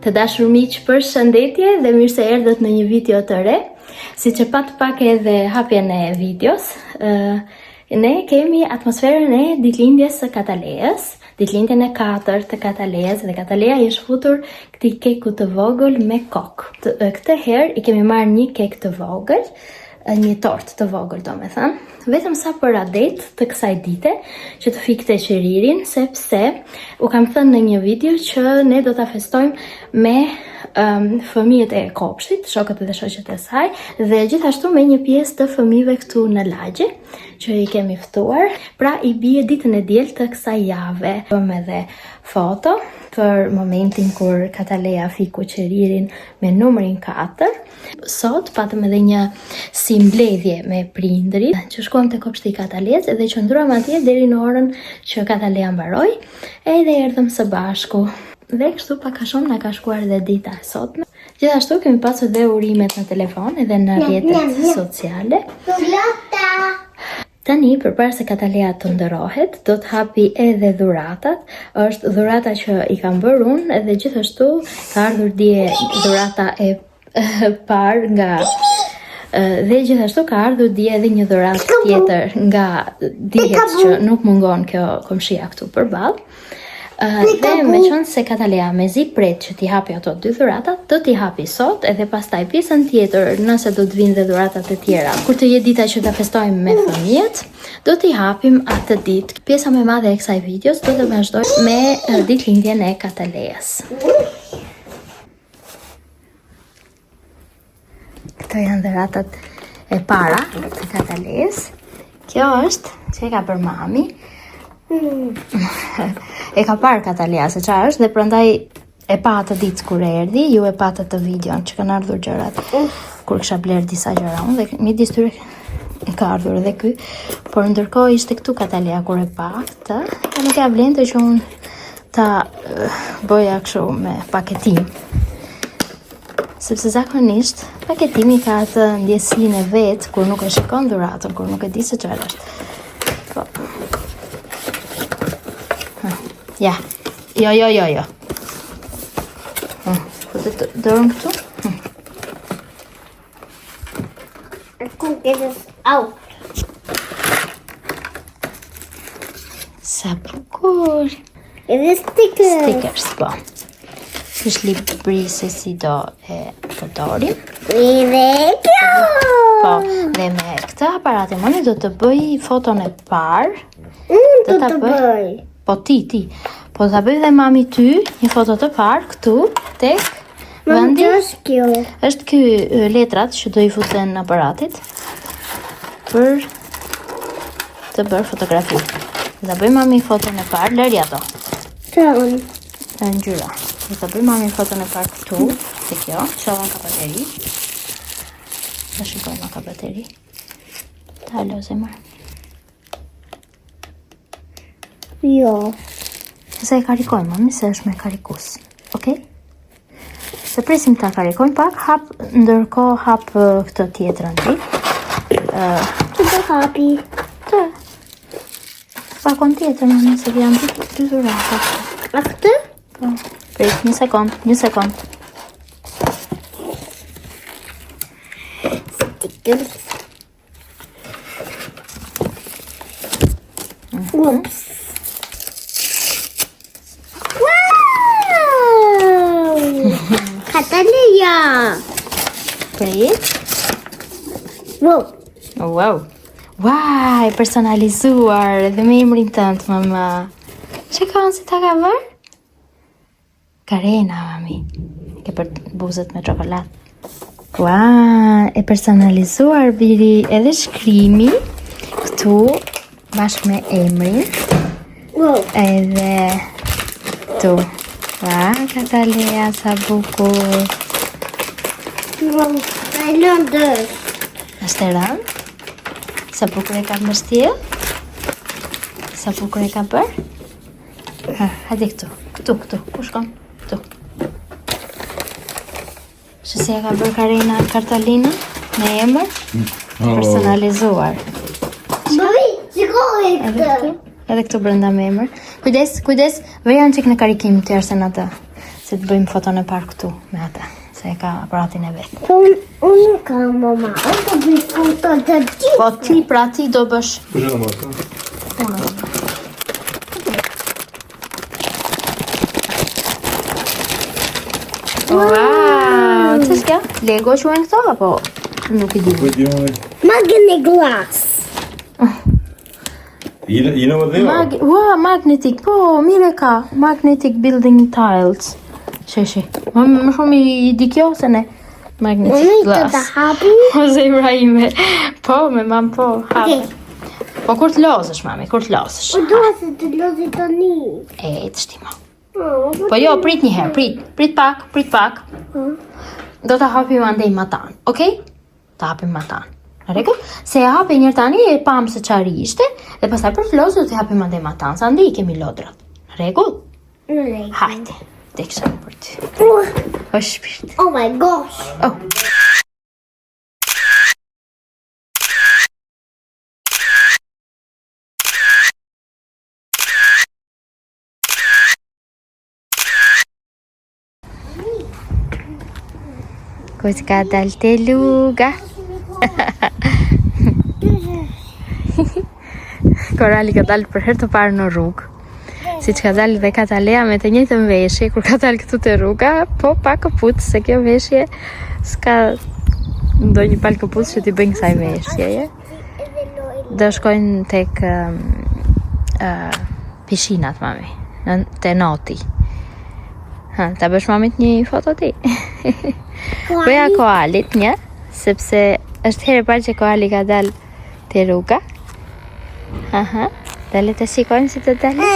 Të dashur miq, përshëndetje dhe mirë se erdhët në një video të re. Siç e patë pak edhe hapjen e videos, ne kemi atmosferën e ditëlindjes së Katalejës, ditëlindjen e katërt të Katalejës dhe Kataleja i është futur këtij keku të vogël me kokë. Këtë herë i kemi marrë një kek të vogël, një tortë të vogël domethënë, vetëm sa për adet të kësaj dite që të fikte qiririn, sepse u kam thënë në një video që ne do ta festojmë me um, fëmijët e kopshtit, shokët dhe shoqet e saj, dhe gjithashtu me një pjesë të fëmijëve këtu në lagje që i kemi ftuar. Pra i bie ditën e diel të kësaj jave. Bëmë edhe foto për momentin kur Kataleja fiku qiririn me numrin 4. Sot patëm edhe një si mbledhje me prindërit, që shkuam te kopshti i Katales dhe qëndruam atje deri në orën që Kataleja mbaroi, edhe erdhëm së bashku. Dhe kështu pak a shumë na ka shkuar edhe dita e sotme. Gjithashtu kemi pasur dhe urimet në telefon edhe në rrjetet sociale. Tani, përpara se Kataleja të ndërrohet, do të hapi edhe dhuratat. Është dhurata që i kam bërë unë edhe gjithashtu ka ardhur dje dhurata e parë nga dhe gjithashtu ka ardhur dje edhe një dhuratë tjetër nga dihet që nuk mungon kjo komshia këtu përballë. Dhe meqenëse Kataleja mezi pret që t'i hapi ato dy dhuratat, do t'i hapi sot edhe pastaj pjesën tjetër nëse do të vinë dhe dhuratat e tjera. Kur të jetë dita që ta festojmë me fëmijët, do t'i hapim atë ditë. Pjesa më e madhe e kësaj videos do të vazhdojë me ditëlindjen e Katalejas. Këto janë dhuratat e para të Katales. Kjo është që e ka bërë mami. Mm. e ka parë Katalea se ça është dhe prandaj e pa atë ditë kur erdhi, ju e patë atë videon që kanë ardhur gjërat. Kur kisha blerë disa gjëra unë dhe midis tyre ka ardhur edhe ky, por ndërkohë ishte këtu Katalea kur e pa këtë, e nuk ia vlente që unë ta eh, bëja kështu me paketim. Sepse zakonisht paketimi ka atë ndjesinë e vet kur nuk e shikon dhuratën, kur nuk e di se çfarë është. Po. Ja. Jo, jo, jo, jo. Fute dorën këtu. I can't get this out. Sa bukur. Edhe stickers. Stickers, po. Është libri se si do e përdorim. Edhe kjo. Po, dhe me këtë aparat e moni do të bëj foton e parë. Unë do të bëj. Po ti, ti. Po ta bëj dhe mami ty një foto të parë këtu tek vendi. është kjo? Është ky letrat që do i futen aparatit për të bërë fotografi. Do ta bëj mami foton e parë, lëri ato. Të unë. Të ngjyra. Do ta bëj mami foton e parë këtu, te kjo, shohim ka bateri. Ta shikojmë a ka bateri. Ta lo zemër. Jo. Se e karikojmë, mami, se është me karikus. Okej? Okay? Se presim ta karikojmë pak, hap, ndërkohë hap këtë tjetrën ti. Uh, Që do hapi? Të. Pakon tjetër, mami, se janë dy, dy dhurata. A këtë? Po. Prit, një sekond, një sekond. Stickers. Ups. Wow! Kataleja! Prit. Wow! Wow! Wow, e personalizuar edhe me emrin tënd, mama. Shikon si ta ka bërë? Karena, mami. Ke për buzët me çokoladë. Ua, e personalizuar biri edhe shkrimi këtu bashkë me emrin. Wow. Edhe këtu. Ua, Katalea, sa bukur. Wow, e rëndë. Është e rëndë? Sa bukur e ka mbështjellë? Sa bukur e ka bërë? Ha, hajde këtu, këtu, këtu, ku shkon? Këtu. Shih si e ka bërë Karina Kartolina me emër mm. oh. personalizuar. Mami, shikoje këtë. Edhe këtu, edhe këtu brenda me emër. Kujdes, kujdes, vëja një çik në karikim të arsen atë. Se të bëjmë foton e parë këtu me atë, se e ka aparatin e vet. Po unë unë nuk kam mama, unë do bëj foto të gjithë. Po ti pra ti do bësh. Kush e marrë? Wow, ç'është kjo? Lego quhen këto apo nuk e di. Po di unë. Magnet glass. You know, you know what they are? Mag wow, magnetic, po, mirë e ka. Magnetic building tiles. She, she. Më, më shumë i, i di kjo se ne. Magnetic Unë i të glass. të hapi. O zemra ime. Po, me mam po. Hape. Okej. Po kur të lozësh, mami, kur të lozësh. U dua se të lozi tani. E, të shtima. Oh, Po jo, prit një herë, prit. Prit pak, prit pak. Do ta hapim andej matan, okej? Ta hapim matan. Në rregull? Se e hapi njëherë tani e pam se çfarë ishte dhe pastaj për të lozur do t'i hapim andej matan, se andej i kemi lodrat. Në rregull? Në rregull. Hajde. Te kisha për ty. Uh, O shpirt. Oh my gosh. Oh. Kush ka dalë te rruga? Korali ka dalë për herë të parë në rrugë. Siç ka dalë dhe Katalea me të njëjtën veshje kur ka dalë këtu te rruga, po pa këpucë, se kjo veshje s'ka ndonjë palë këpucë që t'i bëjnë kësaj veshjeje. Do shkojnë tek um, uh, pishinat, mami, në, te noti. Ha, ta bësh mamit një foto ti. Bëja Koalit një, sepse është herë e parë që Koali ka dalë te rruga. Aha, dale të shikojmë si të dalë.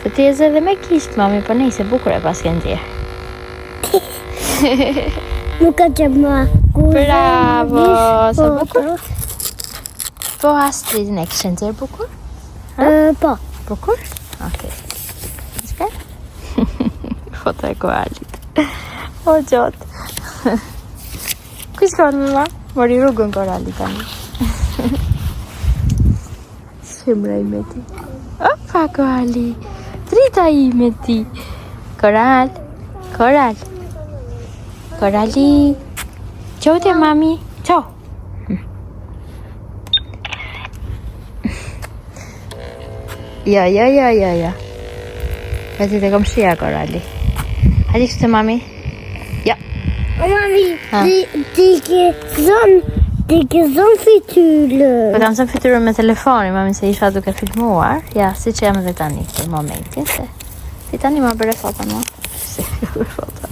Po ti e zë dhe me gisht, mami, po nejse bukur e paske nxjerrë. Nuk ka që më Bravo, sa bukur. Po Astridin e kishe nxjerrë bukur? E, po. Bukur? Okej. Çka? Foto e Koalit. O, gjot. Ku shkon mama? Mori rrugën Korali tani. Zemra ime ti. Opa, Koali. Drita ime ti. Koral. Koral. Korali. Çohu te mami. Çohu. Jo, jo, jo, jo, jo. Vete te komshia, Korali. Hajde kështu te mami. Jo. O mami, Ha. ti, ti ke zon, ti ke zon fytyrën. Po kam zënë fytyrën me telefonin, mami se isha duke filmuar. Ja, siç jam edhe tani për momentin se ti tani ma bëre foton, ma. Se ke bërë foton.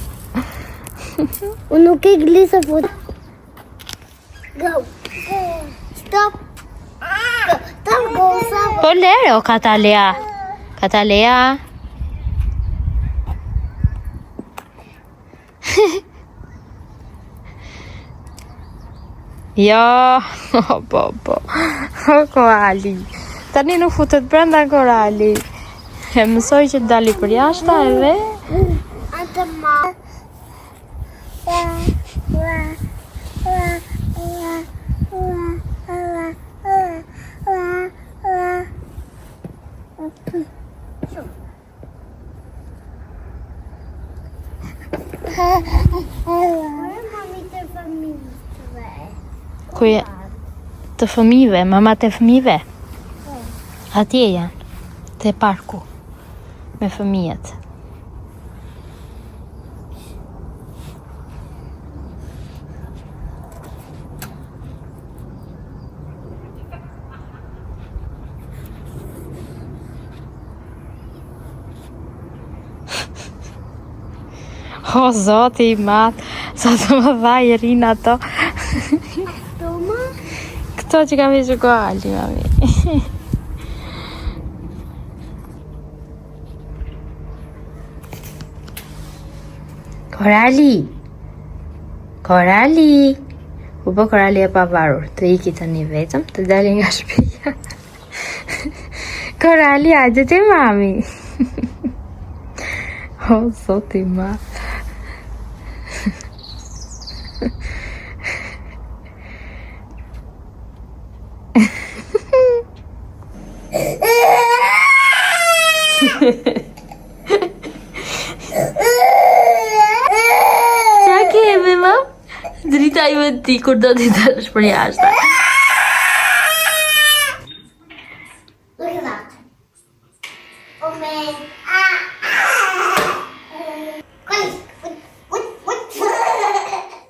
Unë nuk e glisa foto. Go. Stop. Go. Stop, go, stop. Po lere o Katalea. Katalea. Jo, po, po. O Koali. Tani nuk futet brenda Korali. E mësoj që të dali për jashta edhe Atë ma. La, la, la, la, la, la, la, la, la. Mami të fëmijëve. Ku je? Të fëmijëve, mamat e fëmijëve. Atje janë, te parku me fëmijët. O, zoti i madh, sa të mëdha i rrinë ato. Toma? Këto që ka veshur Koali, mami. Korali! Korali! U bë Korali e pavarur, të iki tani vetëm, të dali nga shtëpia. Korali, hajde te mami. O, zoti i madh. Drita ime ti kur do t'i dalësh përjashta. Look at that. Oh man. Ah. What? What? What? What?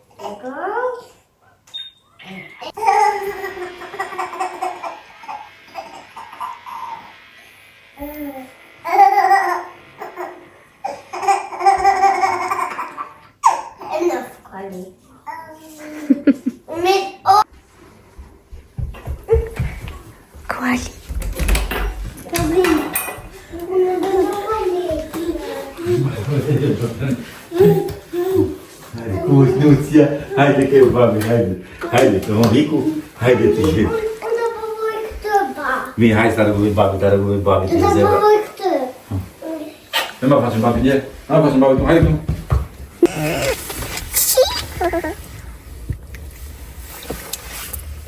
Enough, Carly. Me oh. Kuali. Hajde, ku është nucja? Hajde ke babi, hajde. Hajde, të më hiku, hajde të gjithë. Unë do po voj këtë ba. Mi, hajde ta rregulloj babi, ta rregulloj babi, të Unë do po zebra. voj këtë. E ma faqen babi njerë, ma faqen babi, hajde këtu.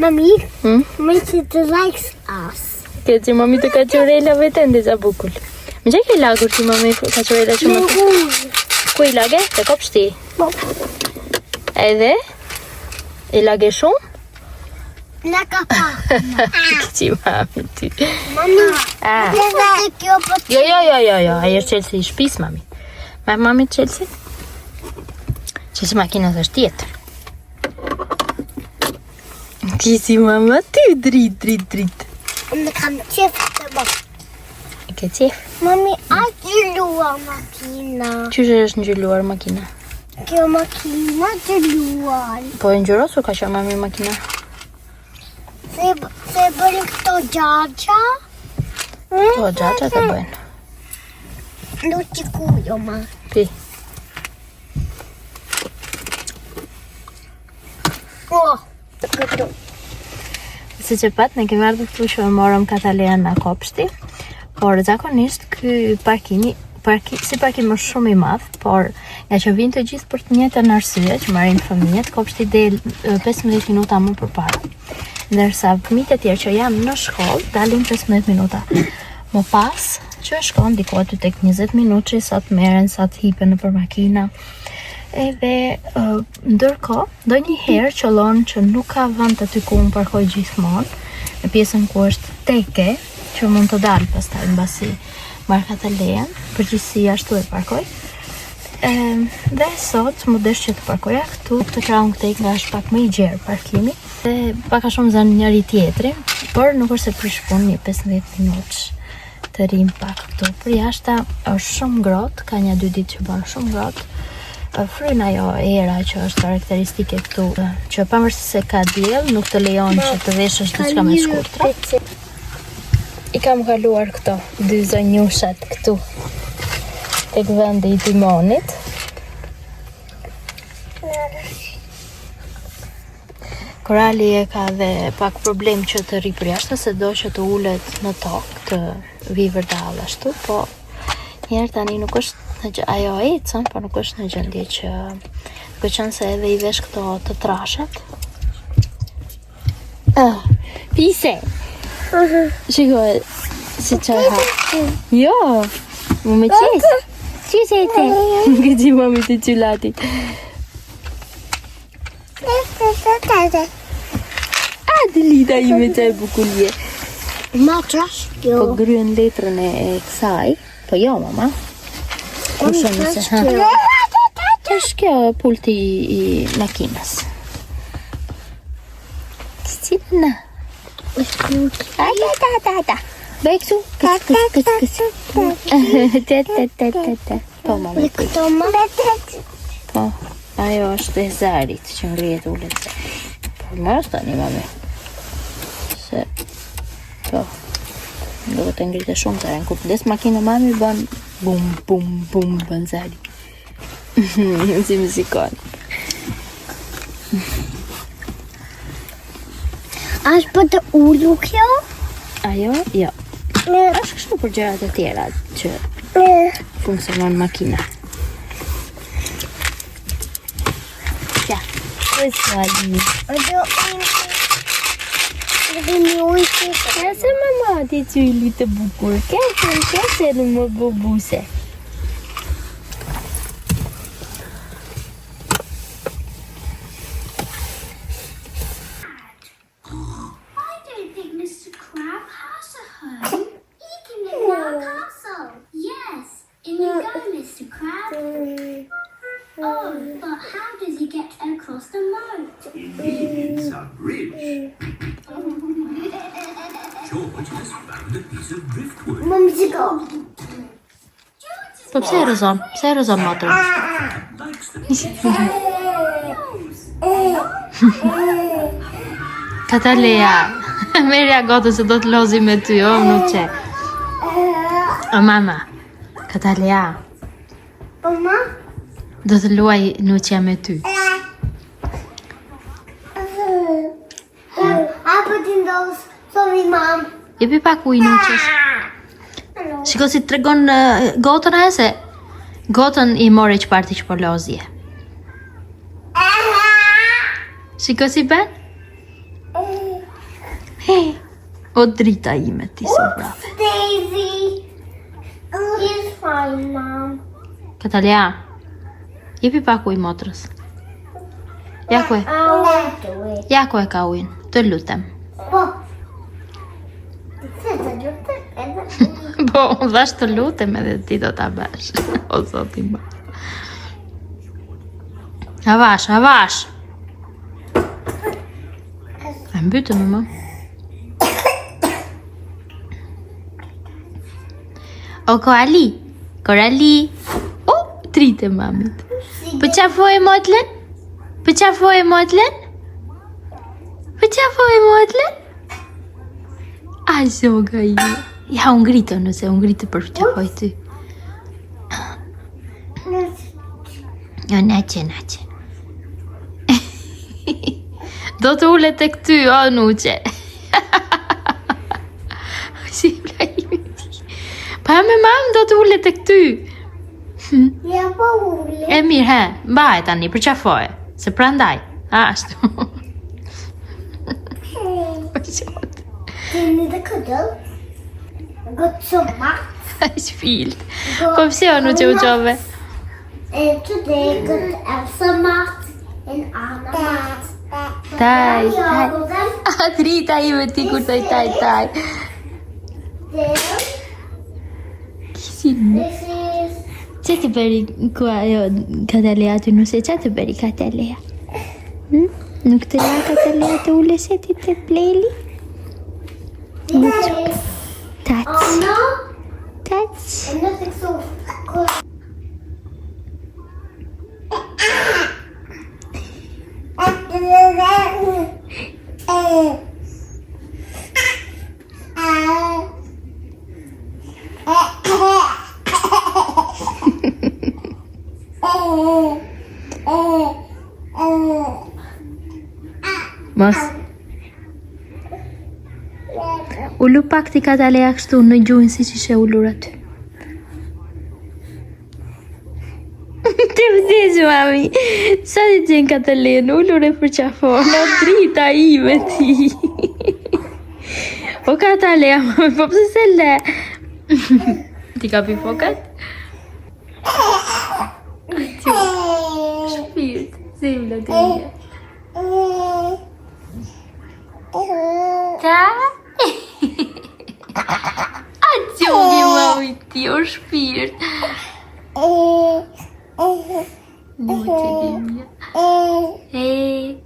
Mami, Hmm? Mami të likes us. Ke që mami të kaçurela veten dhe za bukur. Me që ke lagur ti mami kaçurela që Me më... ujë. Ku i lage? Te kopshti. Po. Edhe? I lage shumë? La ka pa. Këqi mami ti. Mami, Ah. edhe kjo po Jo, jo, jo, jo, jo, ai është çelësi i shtëpisë, mami. Ma mami çelësi? Çelësi makinës është tjetër. Ti si mama ti drit, drit, drit. Unë kam qef të bë. E ke qef? Mami, a gjellua makina? Qysh është ngjyruar makina? Kjo makina gjelluar. Po e ngjyrosur ka qenë mami makina. Se, se bëri këto gjaqa? Po xhaxha të bëjnë. Nuk që kujo ma. Pi. Po, këtu. Si që pat, ne kemi ardhur këtu që e morëm Katalean nga kopshti, por zakonisht ky parkimi, parki, si parkim është shumë i madh, por nga që vinë të gjithë për të njëjtën arsye që marrin fëmijët, kopshti del e, 15 minuta më përpara. Ndërsa fëmijët e tjerë që janë në shkollë dalin 15 minuta. Më pas, që shkon diku aty tek 20 minutë sa të merren, sa të hipen nëpër makina. Edhe ë, ndërkohë, ndonjëherë qëllon që nuk ka vend aty ku unë parkoj gjithmonë, në pjesën ku është teke, që mund të dalë pastaj mbasi marr Katalean, përgjithësi ashtu e parkoj. E, dhe sot më desh që të parkoja këtu, këtë krahun këtej nga është pak më i gjerë parkimi dhe pak a shumë zënë njëri tjetrin, por nuk është se prish punë një 15 minutësh të rrim pak këtu. Për jashta është shumë ngrohtë, ka një dy ditë që bën shumë ngrohtë. Ë, Fryn ajo era që është karakteristike këtu, ë, që pavarësisht se ka diell, nuk të lejon që të veshësh diçka me shkurtra. I kam kaluar këto dy zonjushat këtu tek vendi i timonit. Korali e ka dhe pak problem që të rri përjashta se do që të ulet në tokë, të vi vërdall ashtu, po njëherë tani nuk është në gjë, ajo ecën, po nuk është në gjendje që duke qenë se edhe i vesh këto të trashat. Ah, pise. Shiko, si që ha. Jo, mu me qes. Qes e te. Këti mami të qylatit. A, Delita ime që e bukur je. Ma trash kjo. Po gryen letrën e, e kësaj. Po jo, mama. Kush e nëse, ha. Është kjo pulti i, i makinës. Cila? A, da, da, da, da. Bëj këtu. Kës, kës, kës, kës. Te, te, te, te, te. Po, mami. Këto ma. Po, ajo është e zarit që ngrihet ulet. Po, mos tani, mami. Se, po, duhet të ngrite shumë zarin. Kur vdes makinë mami bën bum, bum, bum, bën zari. si më shikon. A është për të ulu kjo? Ajo, jo. Është kështu për gjërat e tjera që funksionon makina. Ja, është Ali. A do unë Dhe një ujë që Kese mama, ti qyli të bukur. Kese, kese në më bubuse. Më më shiko. Po pse e rrëzon? Pse e rrëzon motrën? Katalea, merrja gotën se do të lozi me ty, o nuçe. O mama, Katalea. Po ma? Do të luaj nuçja me ty. Apo ti ndos, sorry mom. Jepi pak ujë nuçes. Shiko si tregon uh, gotën ajo se gotën i more që parti që po lozje. Shiko si bën? Hey, o drita ime ti so brave. Daisy. He's fine, mom. Katalea, jepi pak ujë motrës. Ja ku e, I won't do it. ja ku e ka ujin, të lutem. Po. Se të lutem edhe. Po, unë dhash të lutem edhe ti do ta bësh. O zoti ma. Avash, avash. E mbytëm, më. O Koali, Korali. O, tritë e mamit. Përqafoje motlën? Përqafoje motlën? Përqafoje motlën? A zoga ime. Ja, u ngritë, nëse u ngritë për përqafoj ty. Jo, naqe, naqe. Do të ulet tek ty, o nuqe. Si ime ti. Pa me mam do të ulet tek ty. Ja po ule. E mirë, he, mbaje tani, përqafoje. Se prandaj. A, ashtu. Përqafoj. Keni dhe këtë? Got so much. Shpirt. Po pse o nuqe u qove? And today got Elsa mat and Anna mat. Taj, taj. A, drita ime ti kur taj, taj, taj. Then Kisi this is Që të bëri ku ajo Katalea aty nuse, që të bëri Katalea? Hm? Nuk të la Katalea të uleshe ti te pleli? this is Tac, Anna tac. and nothing so cool. Mos. Ulu pak ti Katalea kështu në gjunjë si që ishe ulur aty. Ti vdes, mami. Sa ti gjen Katalenë, ulur e përqafon, o drita ime ti. O Katalea, mami, po pse se le? Ti kapi fokat? Shpirt, zemra të mia. Ta? A gjumi mami ti, o shpirt. Nuqet e mia. Hey.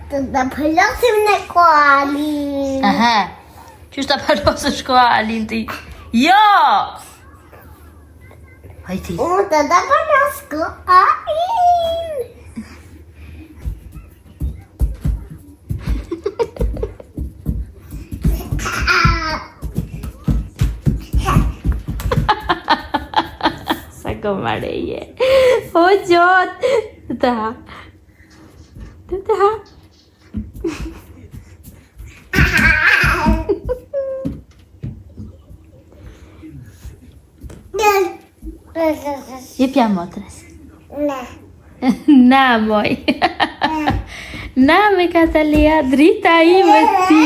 Të të pëllosim në koalin. Aha. Qysh ta palosësh koalin ti? Jo! Hajti. Unë të të pëllos koalin. Sa gomare je. O, gjot. Të të ha. Të të ha. Jepja motrës. Ne. Na, moj. Na, me Katalea, drita ime ti.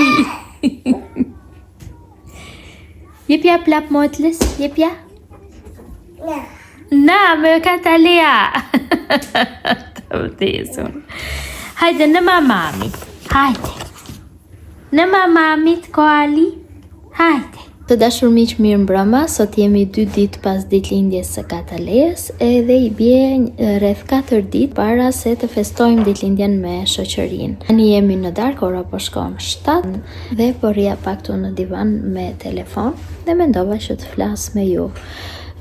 Jepja plap motlës, jepja. Ne. Na, me Katalea. Të vdesun. Hajde, në mamamit. Hajde. Në mamamit, koali. Hajde. Të dashur miq, mirëmbrëma. Sot jemi dy ditë pas ditëlindjes së Katalejës, edhe i bie rreth 4 ditë para se të festojmë ditëlindjen me shoqërinë. Tani jemi në darkë, ora po shkon 7 dhe po rrija pak këtu në divan me telefon dhe mendova që të flas me ju.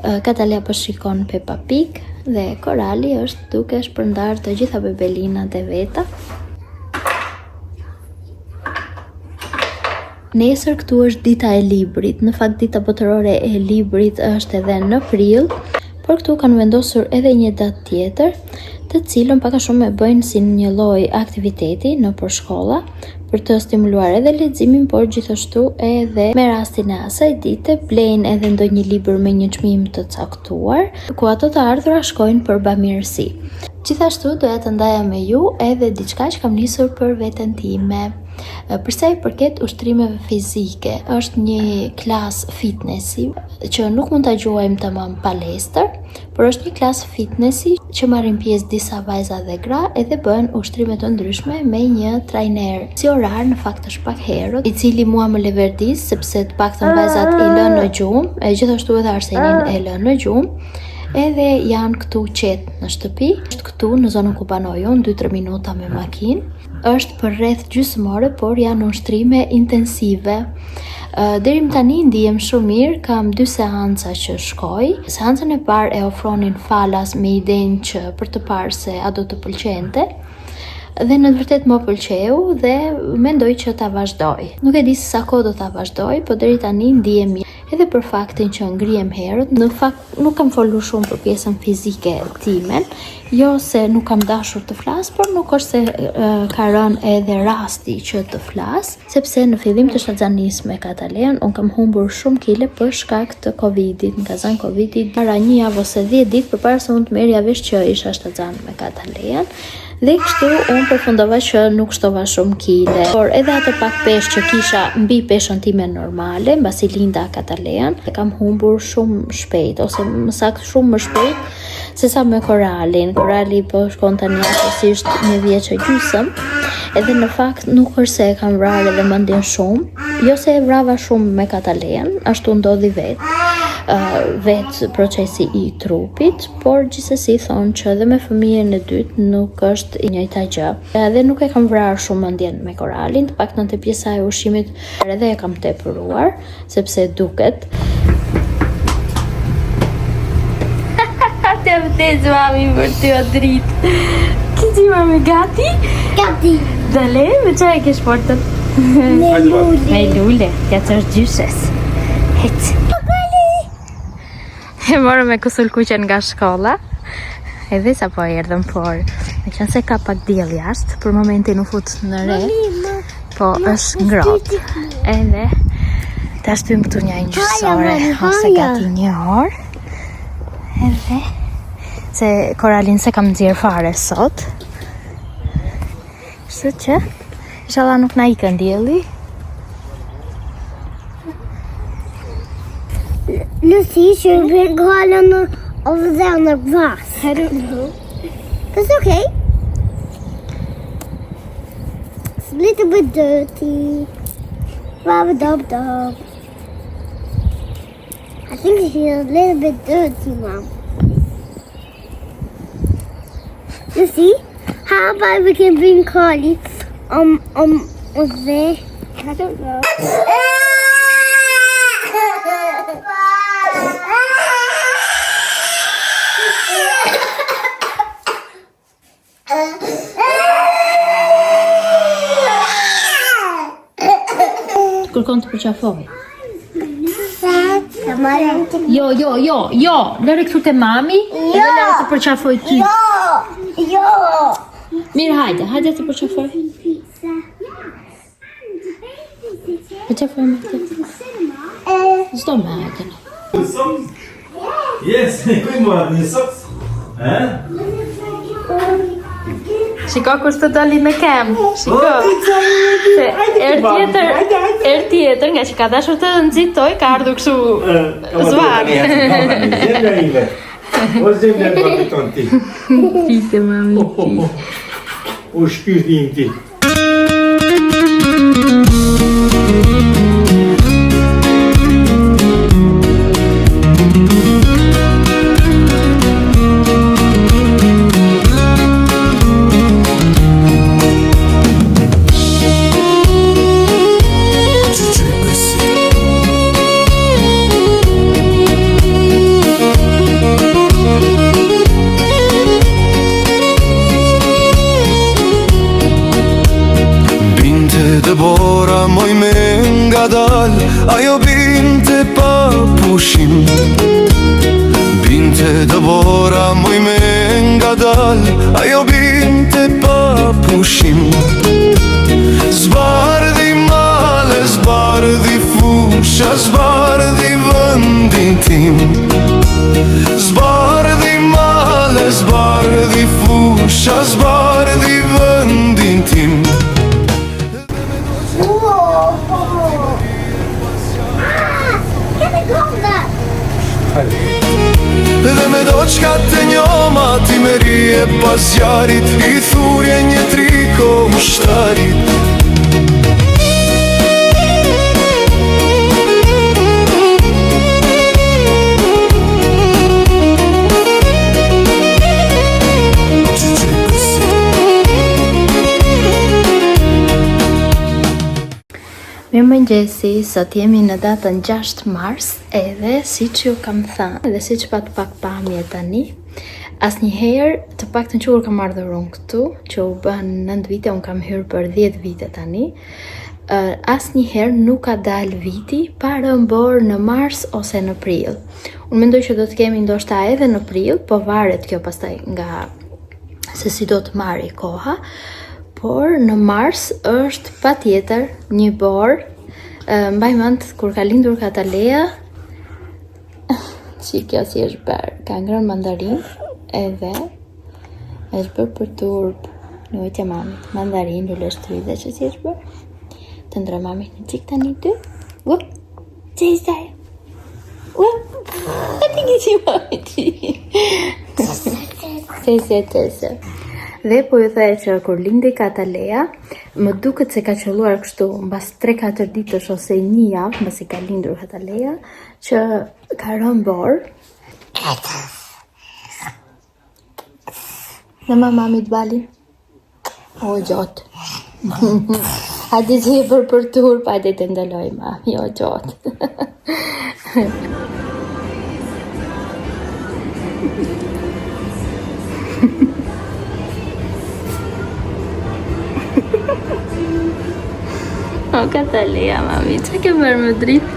Kataleja po shikon Peppa Pig dhe Korali është duke shpërndarë të gjitha bebelinat e veta. Nesër këtu është dita e librit. Në fakt dita botërore e librit është edhe në prill, por këtu kanë vendosur edhe një datë tjetër, të cilën pak a shumë e bëjnë si një lloj aktiviteti nëpër shkolla për të stimuluar edhe leximin, por gjithashtu edhe me rastin e asaj dite blejnë edhe ndonjë libër me një çmim të caktuar, ku ato të ardhura shkojnë për bamirësi. Gjithashtu doja të ndaja me ju edhe diçka që kam nisur për veten time. Për sa i përket ushtrimeve fizike, është një klasë fitnessi që nuk mund ta quajmë tamam palestër, por është një klasë fitnessi që marrin pjesë disa vajza dhe gra edhe bëhen ushtrime të ndryshme me një trajner. Si orar në fakt është pak herët, i cili mua më leverdis sepse të paktën vajzat i lë në gjumë, e gjithashtu edhe Arsenin e lë në gjumë. Edhe janë këtu qetë në shtëpi, është këtu në zonën ku banoj unë, 2-3 minuta me makinë. Është për rreth gjysmë ore, por janë ushtrime intensive. Deri më tani ndihem shumë mirë, kam dy seanca që shkoj. Seancën e parë e ofronin falas me idenë që për të parë se a do të pëlqente. Dhe në të vërtetë më pëlqeu dhe mendoj që ta vazhdoj. Nuk e di se sa kohë do ta vazhdoj, po deri tani ndihem mirë. Edhe për faktin që ngrihem herët, në fakt nuk kam folur shumë për pjesën fizike timen, jo se nuk kam dashur të flas, por nuk është se ka rënë edhe rasti që të flas, sepse në fillim të shtatzanisë me Katalean, unë kam humbur shumë kile për shkak të Covidit, më ka zënë Covidi para një javë ose 10 ditë përpara se unë të merrja vesh që isha shtatzan me Katalean. Dhe kështu unë përfundova që nuk shtova shumë kile, por edhe atë pak peshë që kisha mbi peshën time normale, mbasi linda Katalean, e kam humbur shumë shpejt, ose më saktë shumë më shpejt, se sa me Koralin. Korali po shkon tani afërsisht një vjeç e gjysëm, edhe në fakt nuk është se e kam vrarë edhe mendjen shumë, jo se e vrava shumë me Katalean, ashtu ndodhi vetë, uh, vetë procesi i trupit, por gjithsesi thonë që edhe me fëmijën e dytë nuk është e njëjta gjë. Edhe nuk e kam vrarë shumë mendjen me Koralin, të paktën te pjesa e ushqimit edhe e kam tepëruar, sepse duket. Të vdes mami për ty o dritë. Kiti mami gati? Gati. Dale, me ça e ke shportën? Me lule. Me lule, ja të është gjyshes. Hec. E morëm me Kësulkuqen nga shkolla Edhe sapo erdhëm, por Meqenëse ka pak diell jashtë Për momentin u fut në re Po është ngrohtë Edhe Ta shtyjmë këtu një gjysë ore Ose gati një orë Edhe Se Koralin s'e kam nxjerrë fare sot Kështu që, inshallah nuk na ikën dielli. Lucy, should we bring Harlan over there on the grass? I don't know. That's okay. It's a little bit dirty. Rub dub dub. I think she's a little bit dirty, Mom. You see? How about we can bring Carly um um over there? I don't know. Kërkon të përqafoj. Jo, jo, jo, jo, lëre këtu te mami, jo, edhe lëre të përqafoj ty. Jo, jo. Mirë, hajde, hajde të përqafoj. Përqafoj me këtë. S'do me hajde. Yes, ku i morët një sot? Eh? Shiko kush të doli në kem. Shiko. Se herë tjetër, herë tjetër, nga që ka dashur të nxitoj, ka ardhur kështu zvarrë. Zemra ime. O zemra e babit tonë ti. Ti mami. O shpirti im ti. Moj me ngadal Ajo binte pa pushim Binte dëbora Moj me ngadal Ajo binte pa pushim Zbardhi male, zbardhi fusha Zbardhi vëndin tim Zbardhi male, zbardhi fusha Zbardhi vëndin tim Whoa. Ah, can I go that? Dhe me do qka të njoma Ti me rije pas zjarit I thurje një triko ushtarit Mirëmëngjesi, sot jemi në datën 6 mars edhe siç ju kam thënë edhe siç patë pak pamje tani asnjëherë të paktën që kur kam ardhur unë këtu që u bën 9 vite, unë kam hyrë për 10 vite tani uh, asnjëherë nuk ka dalë viti pa rënë borë në mars ose në prill. Unë mendoj që do të kemi ndoshta edhe në prill, po varet kjo pastaj nga se si do të marri koha, por në mars është patjetër një borë. Mbaj mend kur ka lindur Katalea, si kjo si është bërë, ka ngrënë mandarin edhe është bërë për turp. Nuk e mamit, mandarin, luleshtrydhe që si është bërë. Të ndroj mami një çik tani ty. Up, që i saj? Up, a ti ki mami ti. Se, se, se, se. Dhe po ju thoja që kur lindi Katalea, më duket se ka qëlluar kështu mbas 3-4 ditësh ose një javë mbasi ka lindur Katalea, që ka rënë borë. Në ma mamit balin. O, gjotë. Hajde që je bërë për turp, hajde të ndaloj mami, o gjotë. O, Katalea, mami, që ke bërë me dritë?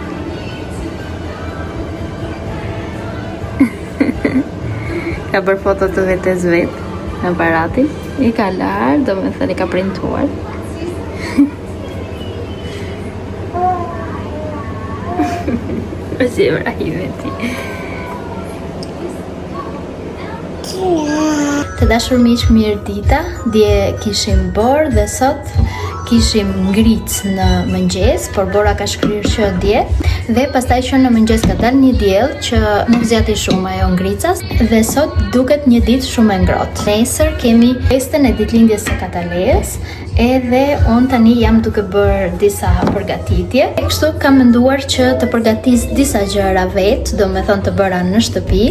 Ka bërë foto të vetes vetë në aparatin. I ka larë, domethënë i ka printuar. Po si e ime ti. Të dashur miq, mirë dita. Dje kishim borë dhe sot kishim ngricë në mëngjes, por bora ka shkrirë që dje dhe pastaj që në mëngjes ka dalë një diell që nuk zgjati shumë ajo ngrica dhe sot duket një ditë shumë e ngrohtë. Nesër kemi festën e ditëlindjes së Katalejës Edhe unë tani jam duke bërë disa përgatitje. E kështu kam menduar që të përgatis disa gjëra vetë, domethënë të bëra në shtëpi.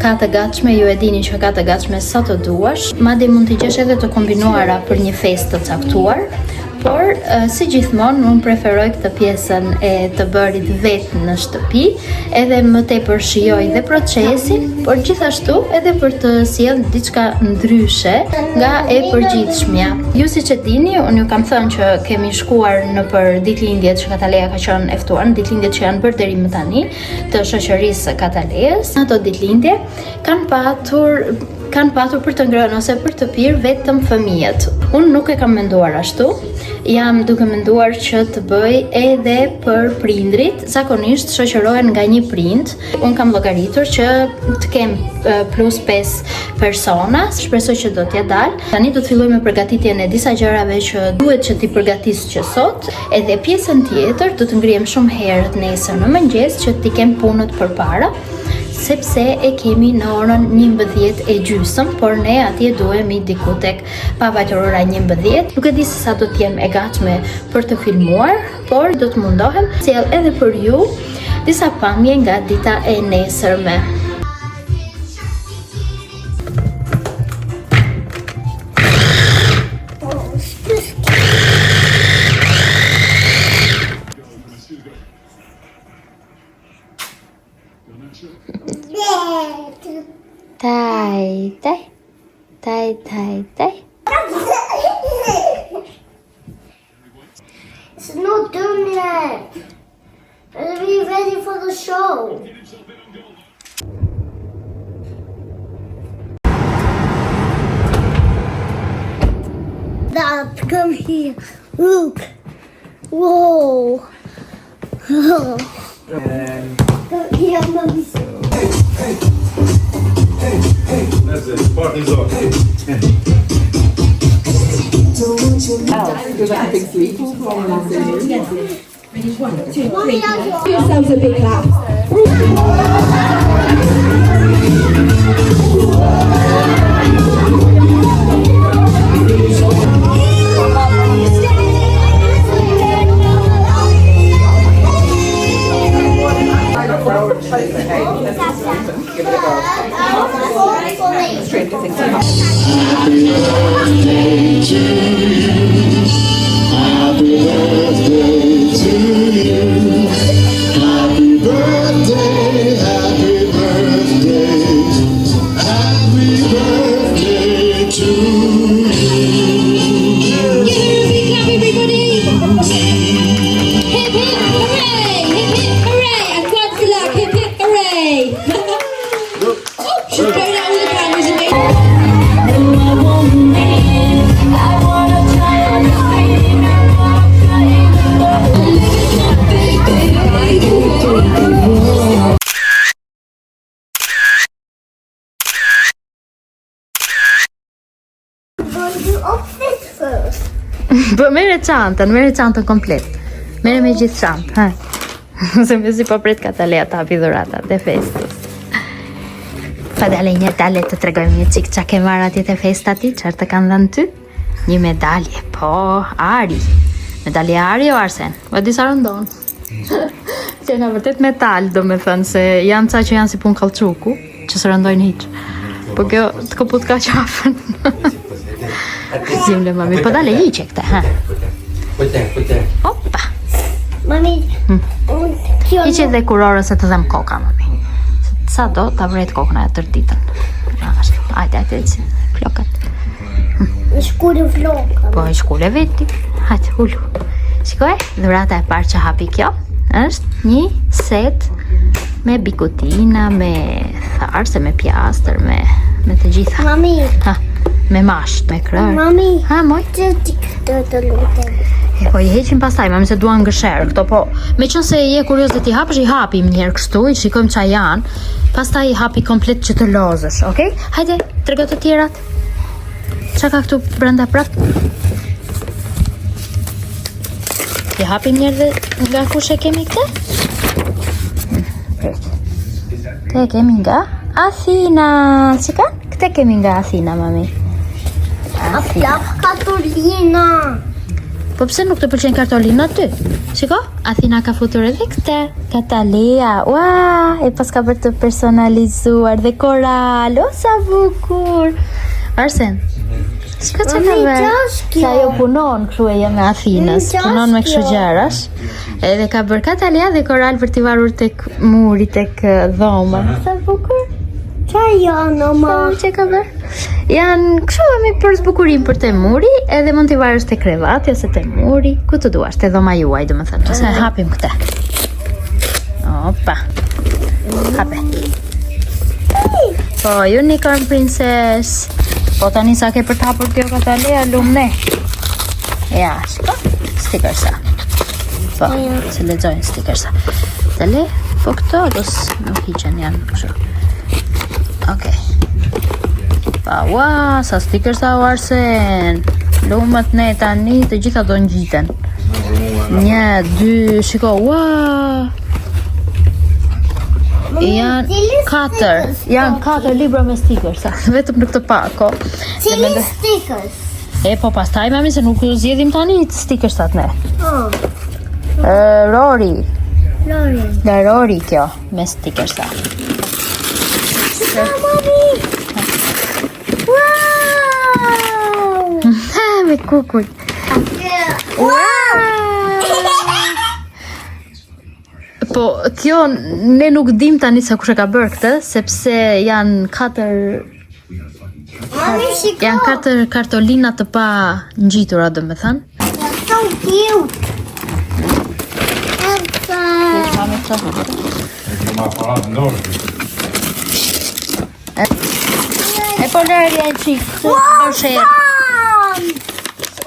Ka të gatshme, ju e dini që ka të gatshme sa të duash. Madje mund t'i gjesh edhe të kombinuara për një festë të caktuar. Por, si gjithmonë, unë preferoj këtë pjesën e të bërit vetë në shtëpi, edhe më tepër shijoj dhe procesin, por gjithashtu edhe për të sjellë diçka ndryshe nga e përgjithshmja. Ju siç e dini, unë ju kam thënë që kemi shkuar nëpër ditëlindjet që Katalea ka qenë e ftuar, në ditëlindjet që janë bërë deri më tani të shoqërisë së Kataleës. Ato ditëlindje kanë patur kanë patur për të ngrënë ose për të pirë vetëm fëmijët. Unë nuk e kam menduar ashtu. Jam duke menduar që të bëj edhe për prindrit. Zakonisht shoqërohen nga një prind. Unë kam llogaritur që të kem plus 5 persona. Shpresoj që do t'ja dal. Tani do të filloj me përgatitjen e disa gjërave që duhet që t'i përgatis që sot. Edhe pjesën tjetër do të ngrihem shumë herët nesër në mëngjes që t'i kem punët përpara sepse e kemi në orën 11 e gjysëm, por ne atje duhemi diku tek pa vajtur ora 11. Nuk e di se sa do të jem e gatshme për të filmuar, por do të mundohem sjell edhe për ju disa pamje nga dita e nesërme. Taj, taj, taj, taj, taj. It's not done yet. Are we ready for the show? Dad, come here. Look. Whoa. Come here, mommy. That's it. Party's on. Mommy, Dad, Yourselves a big clap. Happy birthday to you. Happy birthday, happy birthday, happy birthday to you. Give her a big clap, everybody. Hip hip hooray! Hip hip hooray! And God for luck. Hip hip hooray! oh, she's blown out all the candles and made. Going to open this first. Po merre çantën, merre çantën komplet. Merre me gjithë çantë, ha. Se mezi po pret Katalea të hapi dhuratat e festës. Pa dale një dale të tregojmë një çik ça ke marrë atje te festa ti, çfarë të kanë dhënë ty? Një medalje, po, ari. Medalje ari o Arsen? Po disa rëndon. Që nga vërtet metal, do me thënë, se janë ca që janë si pun kallçuku, që së rëndojnë hiq. Po kjo të këput ka qafën. Zimle mami, po dale hiqe këtë, ha. Pute, pute. Opa. Mami, unë kjo Hiqe dhe kurorën se të dhem koka, mami. Se sa do ta vret kokën ajo tërë ditën. Ashtu, hajde, hajde, hajde, flokat. në shkullë flokën. Po e shkulle veti. Hajde, ulu. Shikoj, dhurata e parë që hapi kjo është një set me bikutina, me tharse, me pjastër, me me të gjitha. Mami, Ha, me mash, me krër. mami, Ha, moj. të ti këtë të lutem. E po i heqim pastaj, mami se duan gësher këto, po me qënë se je kurioz dhe ti hapësh, i hapim një herë kështu, i shikojmë ça janë, pastaj i hapi komplet që të lozësh, okay? Hajde, trego të tjerat. Qa ka këtu brenda prap? I hapim një herë dhe nga kush e kemi këtë? Prit. Këtë e kemi nga Athina. Çka? Këtë kemi nga Athina, mami. A plak kartolina. Po pse nuk të pëlqen kartolina ty? Shiko, Athina ka futur edhe këtë. Katalea, ua, e pas ka bërë të personalizuar dhe koral, o sa bukur. Arsen, shiko çka ka Mami, bërë. qa është kjo? Se ajo punon kështu e jam e Athinës, Qa punon me është kështu kjo? gjërash. Edhe ka bërë Katalea dhe koral për t'i varur tek muri, tek eh, dhoma. Sa bukur. Qa janë, o ma? Po, që ka bërë? Janë kështu me për zbukurim për te muri, edhe mund t'i varësh te krevati ose te muri, ku të duash, te dhoma juaj, domethënë. Ose e hapim këtë. Opa. Hape. Po, Unicorn Princess. Po tani sa ke për të hapur kjo Katalea, lum ne. Ja, shiko. Stickersa. Po, se lexojnë stickersa. Dale, po këto do s- nuk hiqen janë kështu. Okej. Pa, ua, sa stickersa o Arsen. Lumët ne tani të gjitha do ngjiten. Një, dy, shiko, ua. Janë cili katër, stickers janë katër libra me stickersa, vetëm në këtë pako. Dhe Cili mendoj- stickers? E po pastaj mami se nuk zgjedhim tani stickersat ne. Oh, E, Rory, Lori. nga Rory kjo me stickersa. Shiko, mami. Wow! Ha, me kukull. Yeah. Wow! Po, kjo ne nuk dim tani se kush e ka bërë këtë, sepse janë katër Mami, shiko. janë katër kartolina të pa ngjitura, domethënë. So cute. Qa? E ke ma parat në dorë. E po lërja e qikë, se s'do sherr.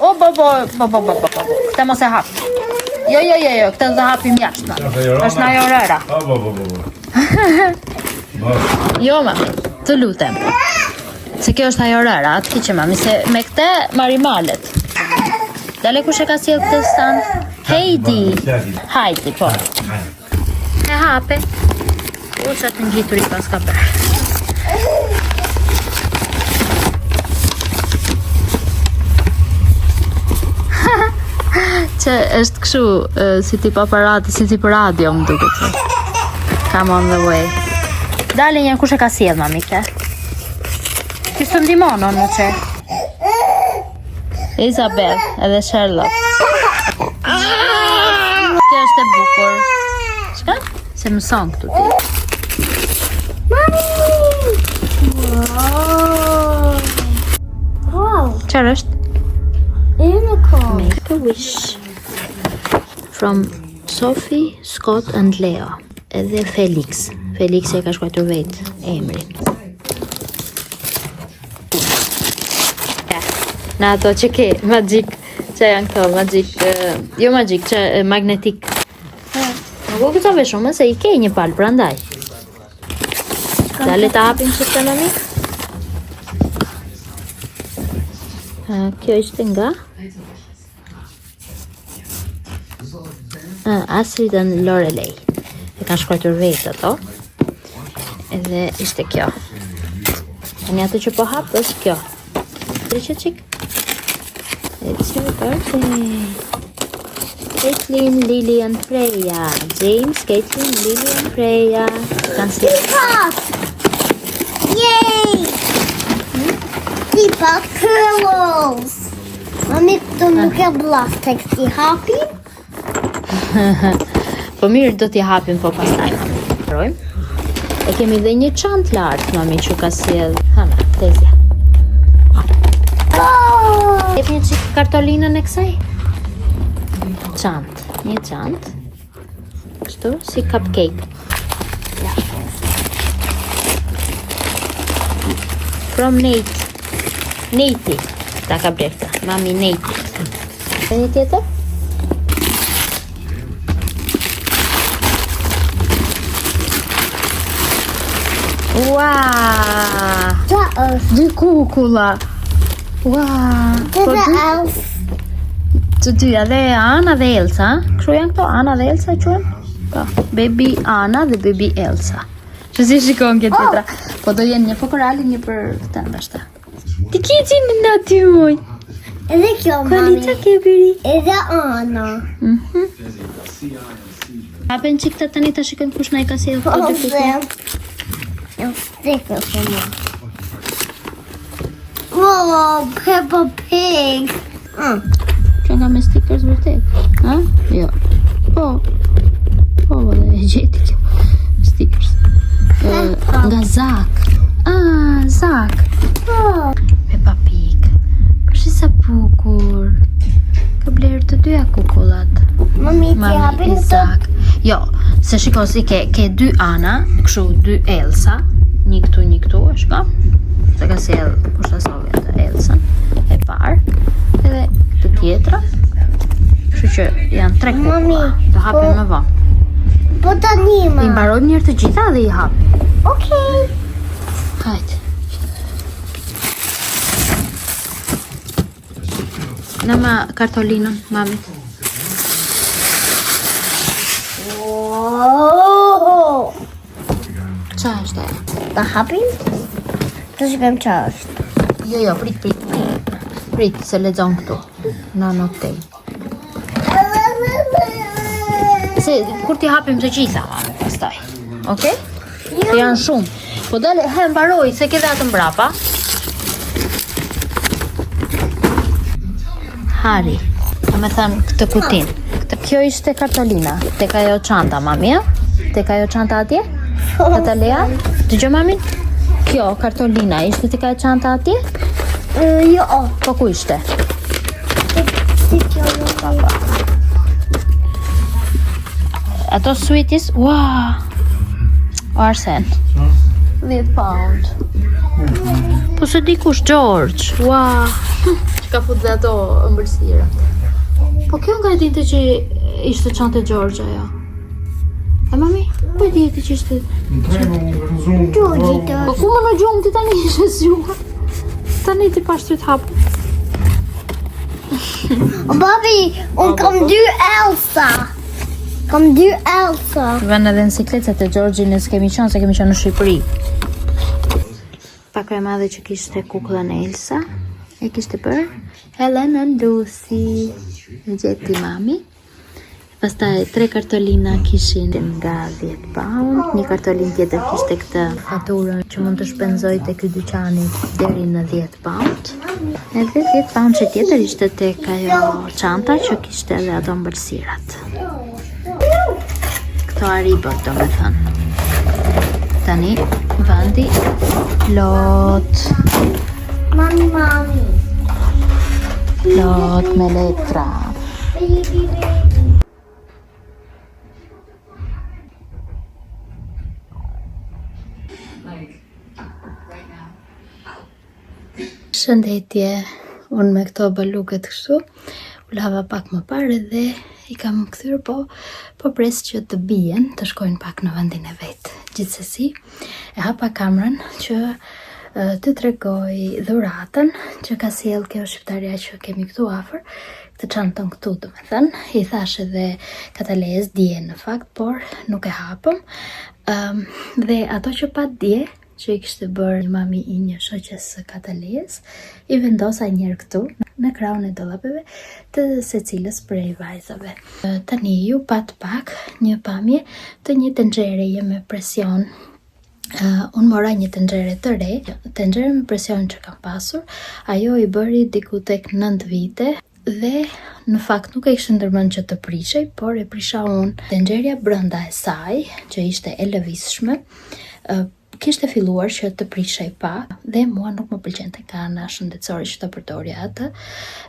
O, bo, bo, bo, bo, bo, bo, bo, bo. Këtë mos e hap. Jo, jo, jo, jo, këtë do hapim jashtë. ma. Është nga ajo rëra. O, bo, bo, bo, bo. Bo. Jo, ma, të lutem. Se kjo është ajo rëra, atë ki që mami, se me këtë marri malet. Dale kush e ka sjell këtë stand? Heidi. Heidi, po. E hape. U sa të ngjitur i pas ka bërë. Që është kështu si tip aparati, si tip radio më duket. Come on the way. Dale një kush e ka sjell mami këtë? Ti s'të ndihmon në që? Isabel edhe Charlotte. Kjo është e bukur. Çka? Se mëson këtu ti. Mami! Wow! Wow! Çfarë është? Unicorn. Make a wish. From Sophie, Scott and Leo. Edhe Felix. Felix e ka shkruar vetë emrin. Në ato që ke, magic, që janë këto, magic, jo magic, që magnetik. Nuk u gëzove shumë, se i ke një palë, prandaj. Dale ta hapim që të mami? Kjo ishte nga? Astrid and Lorelei. E kanë shkruar vetë ato. Edhe ishte kjo. Tani ato që po hap është kjo. Ndriçe çik. It's your birthday. Caitlin, Lily and Freya. James, Caitlin, Lily and Freya. Kanë si Teapot! Yay! Teapot curls! Mami, këtu nuk e plastik, ti hapim? Po mirë do t'i hapim po pastaj. Rojmë. E kemi dhe një çantë lart, mami që ka sjell. Hana, tezja. Oh! Jep një çik kartolinën e kësaj? Çantë, një çantë. Kështu si cupcake. Ja. From Nate. Nate. Ta ka blerë këtë. Mami Nate. E një tjetër? Ua! Qa është? Dy kukulla. Ua! Të Po dhe dy, elf. të dyja, dhe Anna dhe Elsa. Kështu janë këto, Anna dhe Elsa quhen? Po, baby Anna dhe baby Elsa. Që si shikon këtë tjetra. Po do jenë një për koralin, një për këtë ndoshta. Ti ki qenë në aty moj. Edhe kjo, mami. Kolica ke biri. Edhe Ana. Mhm. Hapen çik të tani të shikojmë kush na i ka sjellë Po, këto dy dhe. kukulla. Jam sticker për mua. Wow, Peppa Pig. Mm. Që nga me stickers vërtet? Ha? Jo. Po. Po, valla, e gjeti kjo. Stickers. E, nga Zak. Ah, Zak. Po. Peppa Pig. Po shi sa bukur. Ka blerë të dyja kukullat. Mami, ti Mami hapin i këto? Zak. Jo, se shiko si ke, ke dy Ana, kështu dy Elsa, një këtu, një këtu, e shiko. Se ka sjell kush ta solli atë Elsa e parë, edhe këtë tjetra. Kështu që janë tre kukulla. Mami, Do hapim po- më vonë. Po tani, I ma. mbarojmë njërë të gjitha dhe i hapim. Okej. Hajde. Në ma kartolinën, mamit. Wow. Qa është ajo? Ta hapim? Të shikojmë qa është. Jo, jo, prit, prit, prit. Prit, se lexon këtu. Në notej. Se, kur t'i hapim të gjitha, mami, pastaj. Okej? Se janë shumë. Po dale, he, mbaroj, se ke dhe atë mbrapa. Harry, do me thënë këtë kutin. Këtë, kjo ishte kartolina, tek ajo çanta, mami, a? Tek ajo çanta atje? Katalea? Dëgjoj mamin? Kjo kartolina ishte tek ajo çanta atje? Jo. Po ku ishte? Si kjo mami. Ato sweeties, ua! O Arsen. 10 pound. Po s'e di kush George. Ua. Që ka fut dhe ato ëmbëlsira. Po kjo nga e dinte që ishte çantë e George ajo. E mami, ku e di ti që ishte? George të. Po ku më në gjumë ti tani ishe zgjuar? Tani ti pash ty të hapur. O babi, unë kam dy Elsa. Kam dy Elsa. Vënë edhe në siklet se te Georgi ne s'kemi qenë, se kemi qenë në Shqipëri. Pako e madhe që kishte kukullën e Elsa, e kishte bërë Helen and Lucy. E gjeti mami. Pastaj tre kartolina kishin nga 10 pound, një kartolinë tjetër kishte këtë faturën që mund të shpenzoj te ky dyqani deri në 10 pound. Edhe 10 pound që tjetër ishte tek ajo çanta që kishte edhe ato ëmbëlsirat. Këto Haribot, do me thënë. Tani, vendi plot. Mami, mami. Plot me letra. Baby, baby. Shëndetje, unë me këto baluket kështu, u lava pak më parë dhe i kam kthyer po, po pres që të bien, të shkojnë pak në vendin e vet. Gjithsesi, e hapa kamerën që të tregoj dhuratën që ka sjellë kjo shqiptarja që kemi këtu afër, këtë çantën këtu, do me thënë, i thash edhe Katalejës dje në fakt, por nuk e hapëm. Um, dhe ato që pat dje, që i kishte bërë mami i një shoqes së Katalejës, i vendosa njëherë këtu, në krahun e dollapeve të secilës prej vajzave. Tani ju pat pak një pamje të një tenxhereje me presion. Uh, unë mora një tenxhere të re, tenxhere me presion që kam pasur, ajo i bëri diku tek 9 vite dhe në fakt nuk e kisha ndërmend që të prishej, por e prisha unë. Tenxherja brenda e saj, që ishte e lëvizshme, uh, kishte filluar që të prishej pak dhe mua nuk më pëlqente nga ana shëndetësore që të përdorja atë.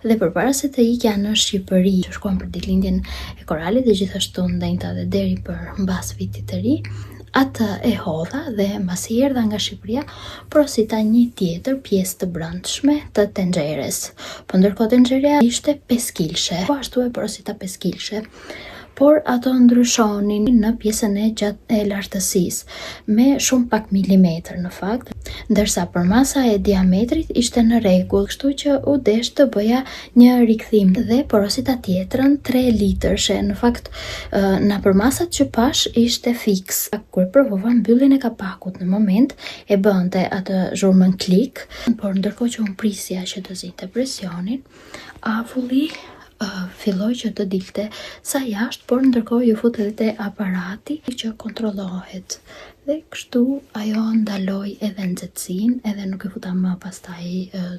Dhe përpara se të ikja në Shqipëri, që shkuam për ditëlindjen e Koralit dhe gjithashtu ndenjta dhe deri për mbas vitit të ri, atë e hodha dhe mbasi erdha nga Shqipëria, porosita një tjetër pjesë të brendshme të tenxheres. Po ndërkohë tenxherja ishte 5 kilshe. Po ashtu e porosita 5 kilshe. Por ato ndryshonin në pjesën e gjatë e lartësisë, me shumë pak milimetër në fakt, ndërsa përmasa e diametrit ishte në rregull, kështu që u desh të bëja një rikthim dhe porosita tjetrën 3 litërshe. Në fakt, në përmasat që pash ishte fiks. Kur provova mbylljen e kapakut në moment e bënte atë zhurmën klik, por ndërkohë që unë prisja që të zinte presionin, avulli uh, filloi që të dilte sa jashtë, por ndërkohë ju fut edhe te aparati që kontrollohet. Dhe kështu ajo ndaloi edhe nxehtësinë, edhe nuk e futa më pastaj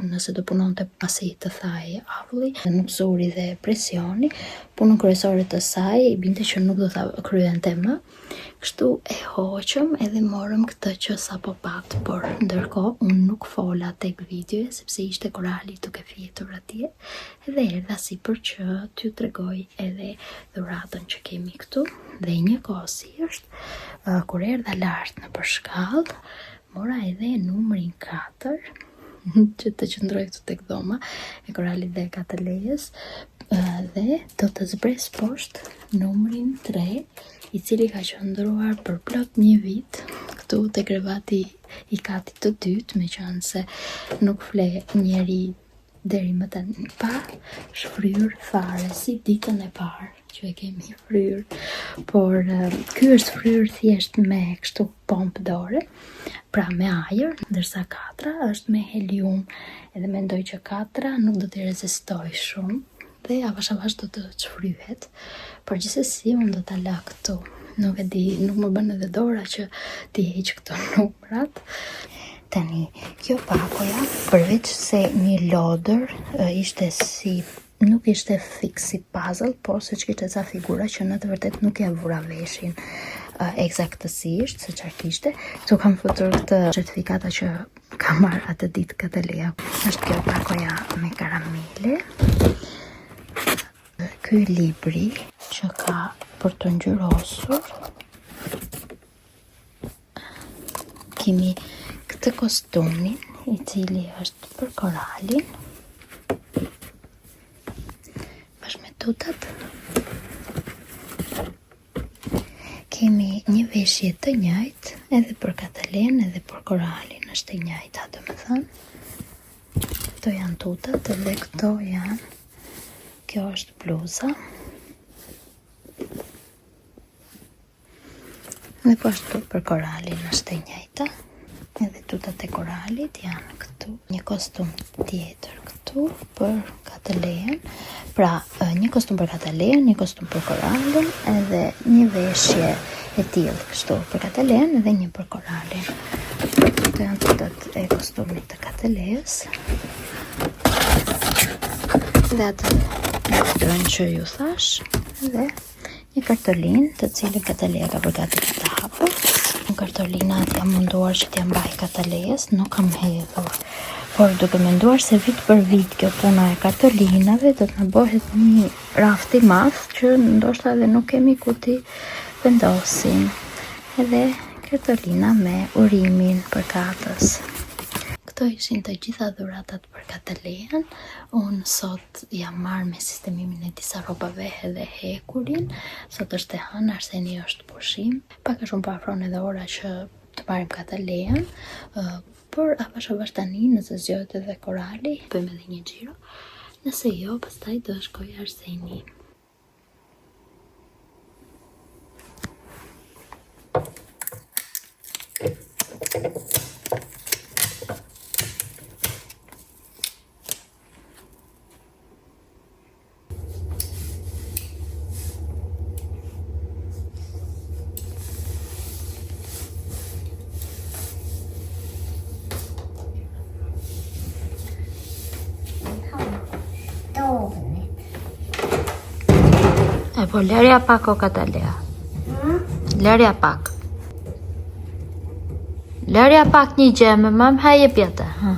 nëse do punonte pasi të thahej avulli, nuk zuri dhe presioni, punën kryesore të saj i binte që nuk do ta kryente më. Kështu e hoqëm edhe morëm këtë që sapo pat, por ndërkohë unë nuk fola tek videoja sepse ishte Korali duke fjetur atje edhe erdha sipër që t'ju tregoj edhe dhuratën që kemi këtu dhe njëkohësisht kur erdha lart nëpër shkallë mora edhe numrin 4 që të qëndroj këtu tek dhoma e Koralit dhe e Katalejës dhe do të zbres poshtë numrin 3 i cili ka qëndruar për plot një vit këtu te krevati i katit të dytë, meqenëse nuk fle njeri deri më tani pa shfryrë fare si ditën e parë që e kemi fryrë, por ky është fryrë thjesht me kështu pompë dore, pra me ajër, ndërsa katra është me helium, edhe mendoj që katra nuk do t'i rezistojë shumë dhe avash avash do të çfryhet, por gjithsesi unë do ta lë këtu. Nuk e di, nuk më bën edhe dora që t'i heq këto numrat. Tani, kjo pakoja, përveç se një lodër, ishte si nuk ishte fiks si puzzle, por seç kishte ca figura që në të vërtetë nuk ja vura veshin eksaktësisht se çfarë kishte. Këtu kam futur këtë certifikata që ka marrë atë ditë Kataleja. Është kjo pakoja me karamele. Ky libri që ka për të ngjyrosur. Kemi këtë kostumin, i cili është për koralin. Bashkë me tutat. Kemi një veshje të njëjtë edhe për Katalen edhe për koralin, është e njëjta, domethënë. Këto janë tutat dhe këto janë kjo është bluza. Dhe po ashtu për koralin është e njëjta. Edhe tutat e koralit janë këtu. Një kostum tjetër këtu për Katalean. Pra, një kostum për Katalean, një kostum për koralin, edhe një veshje e tillë kështu për Katalean edhe një për koralin. Këto janë tutat e kostumit të Kataleas. Dhe atë lodrën që ju thashë dhe Një kartolinë, të cilën Katalea ka bërë gati për ta hapur. Unë kartolinat jam munduar që t'ja mbaj Kataleas, nuk kam hedhur. Por duke menduar se vit për vit kjo puna e kartolinave do të na bëhet një raft i madh që ndoshta edhe nuk kemi ku t'i vendosim. Edhe kartolina me urimin përkatës. Këto ishin të gjitha dhuratat për Katalean. Unë sot jam marrë me sistemimin e disa rrobave edhe hekurin. Sot është e hënë, Arseni është pushim. Pak a shumë po afron edhe ora që të marrim Katalean. Uh, por avash avash tani nëse zgjohet edhe Korali, bëjmë edhe një xhiro. Nëse jo, pastaj do shkojë Arseni. E po lërja pak o Katalea. Hmm? Lërja pak. Lërja pak një gjë, më mam ha je pjetë. Ha.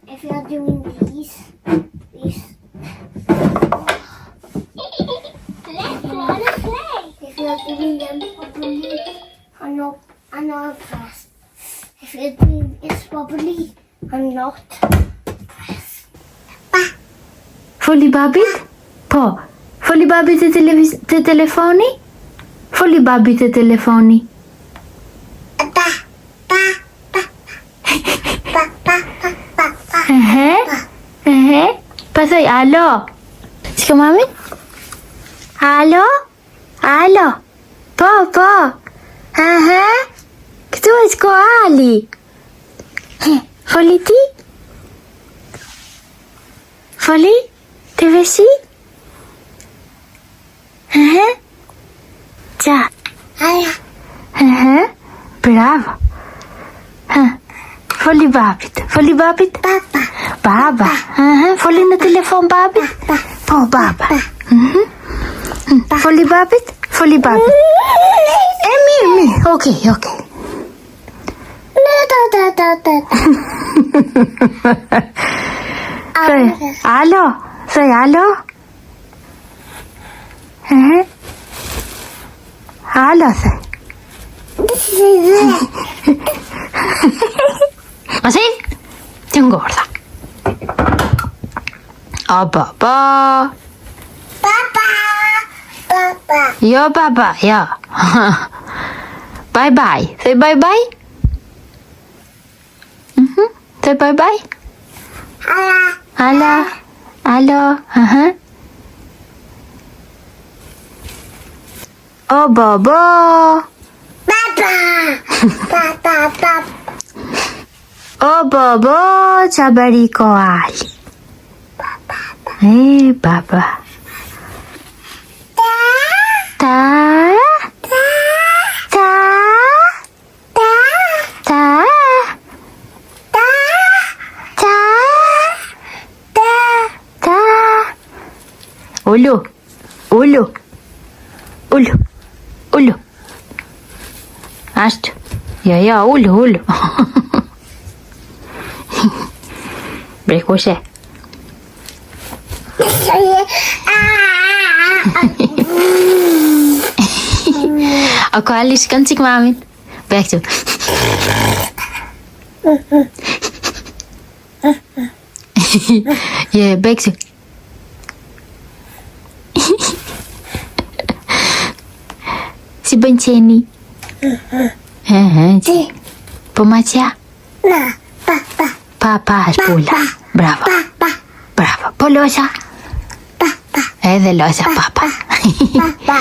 If you're doing these, these Let's learn to play. If you're doing them properly, I'm not, I'm not impressed. If you're doing this properly, I'm not impressed. Pa. Foli babit? Po. Foli babit te, televiz te telefoni? Foli babit te telefoni? Pa, pa, pa, pa, pa, pa, pa, pa. Ehe, ehe. Pa thoj, alo. Shiko mami? Alo? Alo? Po, po. Aha. Këtu është Koali. Foli ti? Foli? Te veshi? Aha. Qa? Alo. Aha. Bravo. Ha. Foli babit. Foli babit? Baba. Baba. Aha. Foli në telefon babit? Po, baba. Mhm. Foli babit? Foli babit. E mirë, mirë. Okej, okej. Da, da, da, da. Thoj, alo. Thoj, alo. Ehe. Alo, thoj. Mos e të ngordha. O, baba. Baba. Baba. Jo, baba, jo. bye bye. Thoj bye bye. Mhm. Thoj bye bye. Alo. Alo. Alo. Aha. O baba. Baba. Baba, baba. O baba, ça bëri koali. Baba. E baba. Ta. Ta. Ta. Ta. Ta. Ta. Ta. Ta. Ta. Ta. Ulu. Ulu. Ulu. Ulu. Ashtu. Jo, jo, ulu, ulu. Brekushe. O koali shikon çik mamin. Bëj këtu. Je, bëj këtu. Si bën qeni? He, he, qeni. Po macja? Na, pa, pa. Pa, pa, është pula. Bravo. Pa, pa. Bravo. Po loqa? Pa, pa. Edhe loqa, pa, pa. Pa, pa.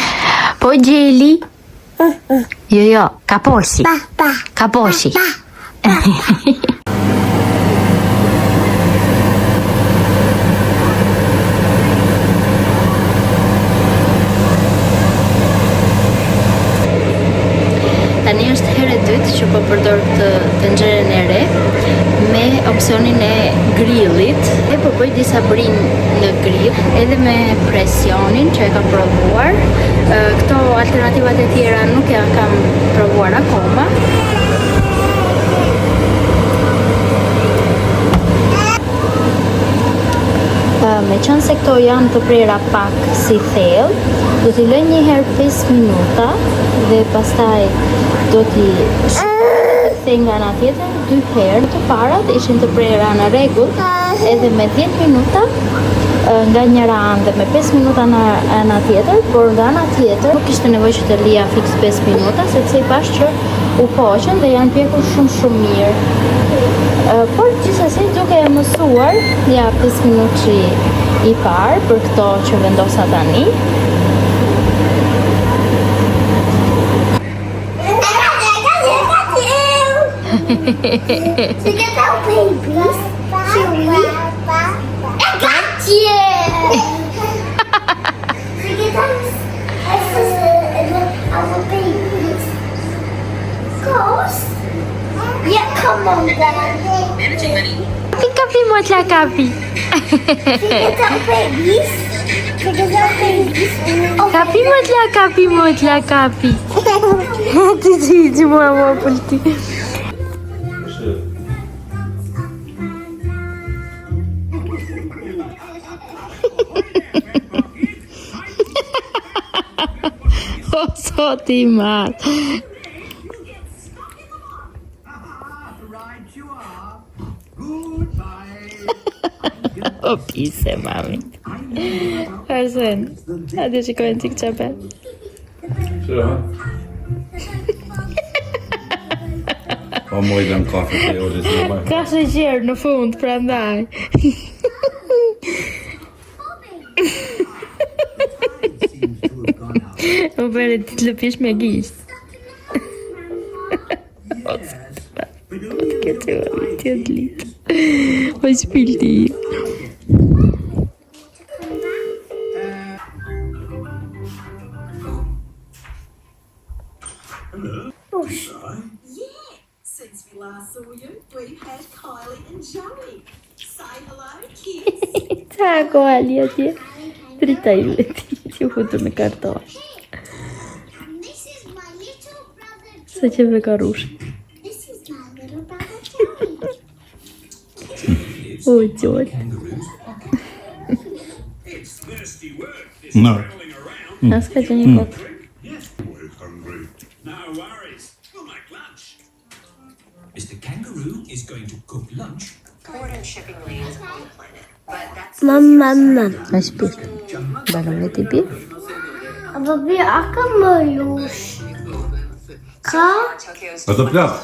Po gjeli? Jo, jo, kaposhi. Pa, pa. Kaposhi. Pa, pa. Tani është herë e dytë që po përdor këtë tenxheren e re me opsionin e grillit. E po bëj disa brinjë në grill edhe me presionin që e kam provuar. Këto alternativat e tjera nuk ja kam provuar akoma. Me qënë se këto janë të prera pak si thellë, do t'i lë një herë 5 minuta dhe pastaj do t'i kthej nga ana tjetër dy herë. Të parat ishin të prera në rregull edhe me 10 minuta nga njëra anë dhe me 5 minuta nga ana tjetër, por nga ana tjetër nuk kishte nevojë që të lija fiks 5 minuta, sepse i pash që u poqën dhe janë pjekur shumë shumë mirë. Por gjithsesi duke e mësuar, ja 5 minutëshi i parë për këto që vendosa tani. To get our babies, Chewy. I got you. To get our babies. Of course. Yeah, come on then. Kapi, kapi, motla, kapi. To get our babies. To get our babies. Oh, Kapi, motla, kapi, motla, kapi. Ti ti ti mua mua pulti. O, zoti i madh. O, pise, mami. Arsen, hajde shikojnë çik ça bën. Që, ha? Po moj dhe në kafe të jo, që baj. Ka sheqer në fund, prandaj. O bëre ti të lëpish me gisht. O, të këtë ti të lit. O shpirti im. Since we last saw you, we've had Kylie and Joey. Say hello, kids. Ca koali atje? Drita ime ti që futu në karton. And this is my little brother Sa që me karush. This is my little brother Joey. O, gjot. No. As ka që një kot. No worries. We'll make lunch. Mr. Kangaroo is going to cook lunch. Mum, mum, mum. O shpirt. Mbarove ti pi? A babi, a ka më lush? Ka? A të plas?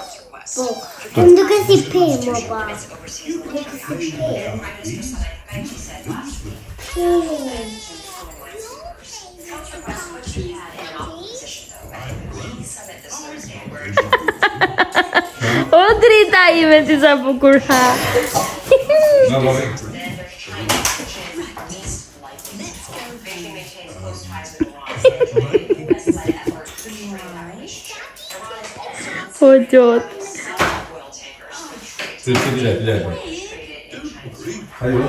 Po. Më duke si pemë, baba. Duke si pemë. Pemë. O, drita ime ti sa bukur ha. Na, babi. O, gjot. Si, si, dile, dile. Hajde.